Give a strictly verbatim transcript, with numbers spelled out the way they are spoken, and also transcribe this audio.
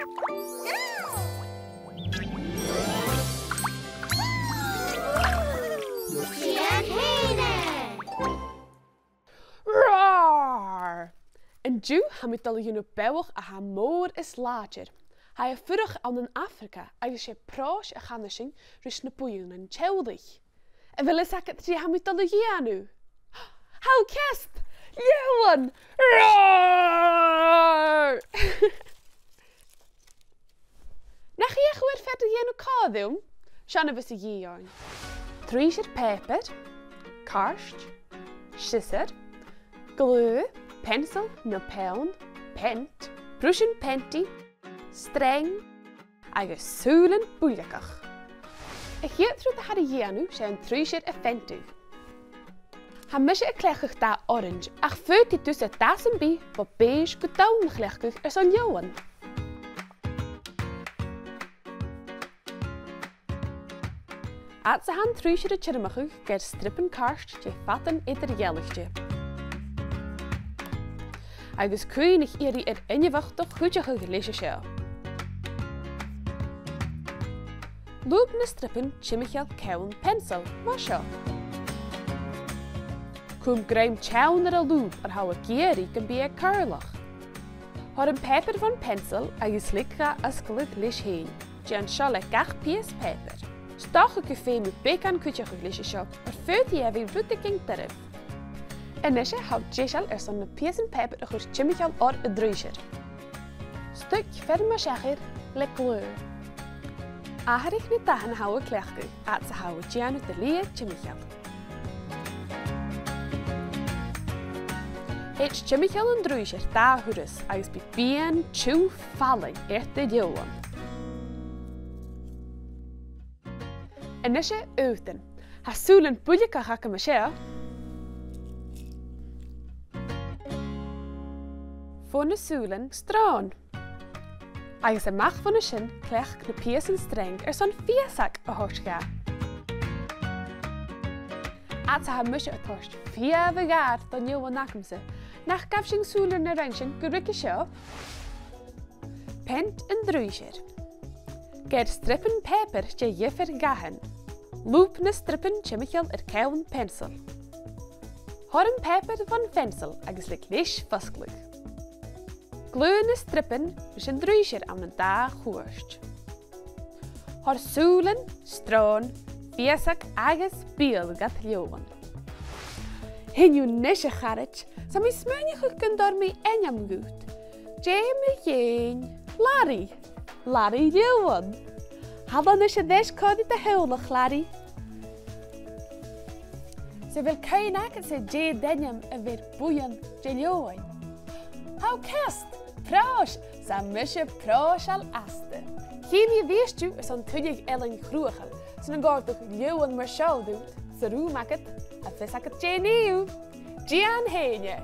Dèan fhèin e! Roar! An-diugh tha mi a' dol a dhèanamh beathach a tha mòr is làidir. Tha e a' fuireach ann an Afraga agus 's e pròis a chanas sinn ris na buidhnean teaghlaich. A bheil fhios agad dè tha mi a' dol a dhèanamh? Tha thu ceart! Leòmhann! Roar! Nach fheuch thu air feadh a dhèanamh còmhla rium? Seo na bhios a dhìth oirnn. Truinnsear pàipeir, cairt, siosar, glaodh, peansail no peann, peant, bruisean peantaidh, sreang, agus sùilean builgeach. A' chiad rud a tha ri dhèanamh, 's e an truinnsear a pheantadh. Tha mise a' cleachdadh dath orains, ach faodaidh tusa dath sam bith bho bhèis gu donn a chleachdadh airson leòmhann. Fhad 's a tha an truinnsear a' tiormachadh, geir stripean cairt de phadan eadar-dhealaichte. Agus cuimhnich iarraidh air inbheach do chuideachadh leis a seo. Lùb na stripean timcheall ceann peansail, mar seo. Cùm grèim teann air an lùb oir tha thu ag iarraidh gum bi e cùramach. Thoir am pàipear bhon pheansail agus leig dha fhosgladh leis fhèin. Dèan seo le gach pìos pàipeir. 'S dòcha gum feum thu beagan cuideachaidh leis a seo, oir faodaidh e a bhith rudeigin doirbh. A-nise tha thu deiseil airson na pìosan pàipeir a chur timcheall air an truinnsear. Stuic fear mar seach air le glaodh. Atharraich na dathan a tha thu a' cleachdadh fhad 's a tha thu a' dèanamh do shlighe timcheall. Thèid timcheall an truinnseir dà thuras agus bidh bian tiugh fallain air do leòmhann. A-nise aodann. Tha sùilean builgeach agam an seo. Fo na sùilean sròn. Agus a-mach bhon a sin, cleachd na pìosan sreang airson feusag a thoirt dha. Fhad 's a tha mise a' toirt fiamh a' ghàir don leòmhann agamsa, nach gabh sinn sùilean na rinn sinn gu ruige seo? Peant an truinnseir. Geir stripean pàipeir de dhiofar dhathan. Lùb na stripean timcheall air ceann peansail. Thoir am pàipear bhon pheansail agus leig leis fosgladh. Glaodh na stripean ris an truinnsear ann an dà chuairt. Thoir sùilean, sròn, feusag agus beul dha do leòmhann. Sin thu a-nis, a charaid, 's tha mi a' smaoineachadh gun toir mi ainm dhut. Dè mu dheidhinn Larry? Larry Leòmhann. Thalla a-nis air ais còmhla ri do theaghlach, Larry. 'S a bheil cuimhne agadsa dè an t-ainm a bheir buidheann de leòmhainn? Tha thu ceart! Pròis! 'S tha mise pròiseil asta. Chì mi a-rithist thu airson tuilleadh ealain chruthachail, 's nan còrdadh leòmhann mar seo riut, 's a' rùm agad, tha fios agad dè nì thu. Dèan fhèin e!